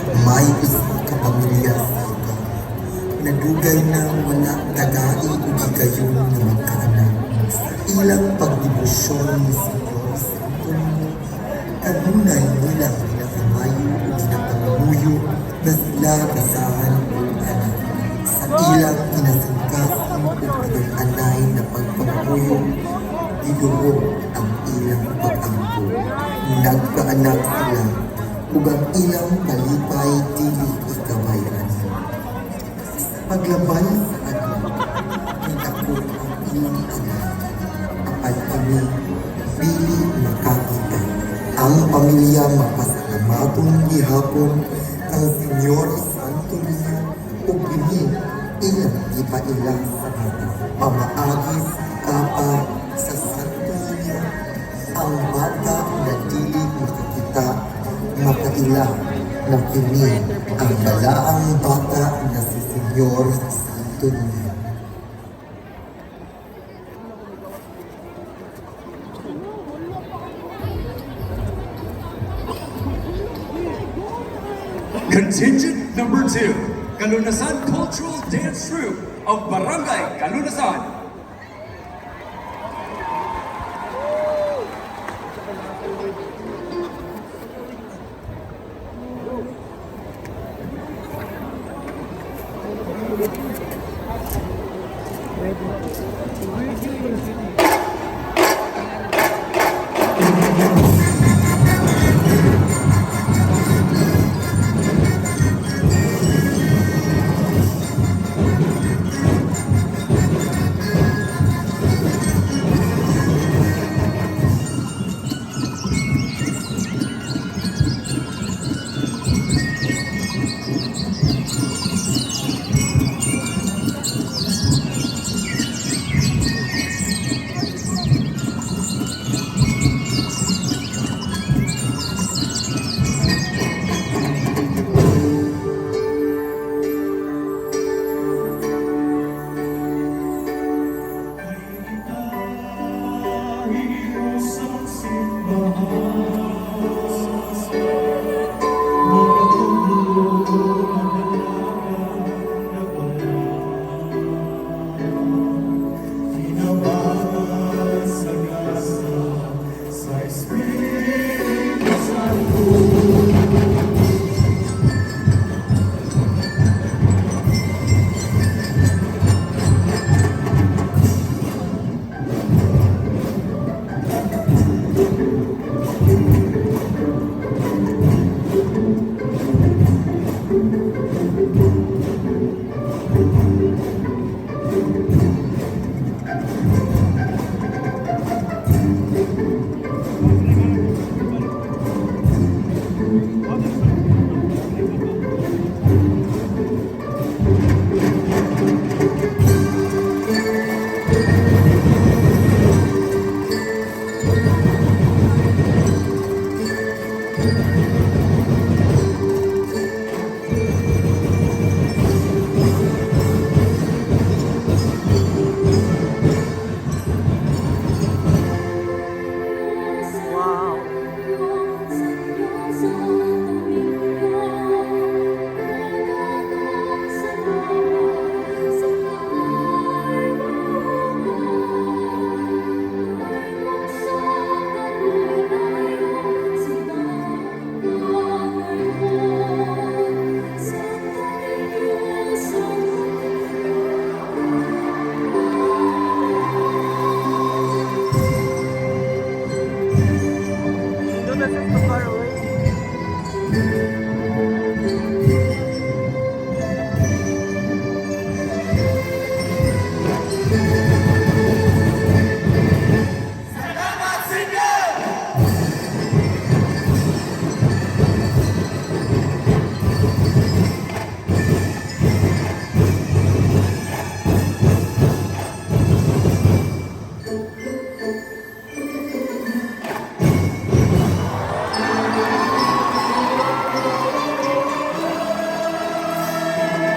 May usa ka pamilya sa lugar. Nadugay na wala tagai og higayon nga magkaanak. Sa ilang pagdebosyon ni Senyor Santo Niño, kanunay nilang ginapangayo ug ginapangamuyo nga sila basahan og anak. Sa ilang kinasingkasing ug tinun-anay na pagpangamuyo, gidungog ang ilang pag-ampo. Nagkaanak sila ug ang ilang kalipay dili ikabayan. Sa paglabay sa adlaw, nidako ang ilang anak. Apan kini dili makakita. Ang pamilya mapasalamaton gihapon kang Senyor Santo Niño ug kini ilang gipaila sa bata. Pamaagi sa kapa sa Santo Niño, ang bata nga dili makakita makaila na kini ang balaang bata nga si Senyor Santo Niño. Contingent number 2, Kalunasan Cultural Dance Troupe of Barangay Kalunasan.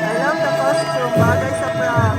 I love the costume. Bagay sa prom.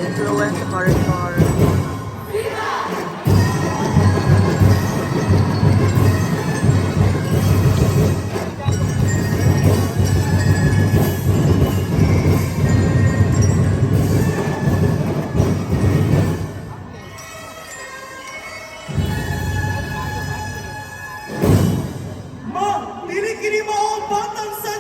Influence sa kare-kare. Ma, dili kini mao ang batang.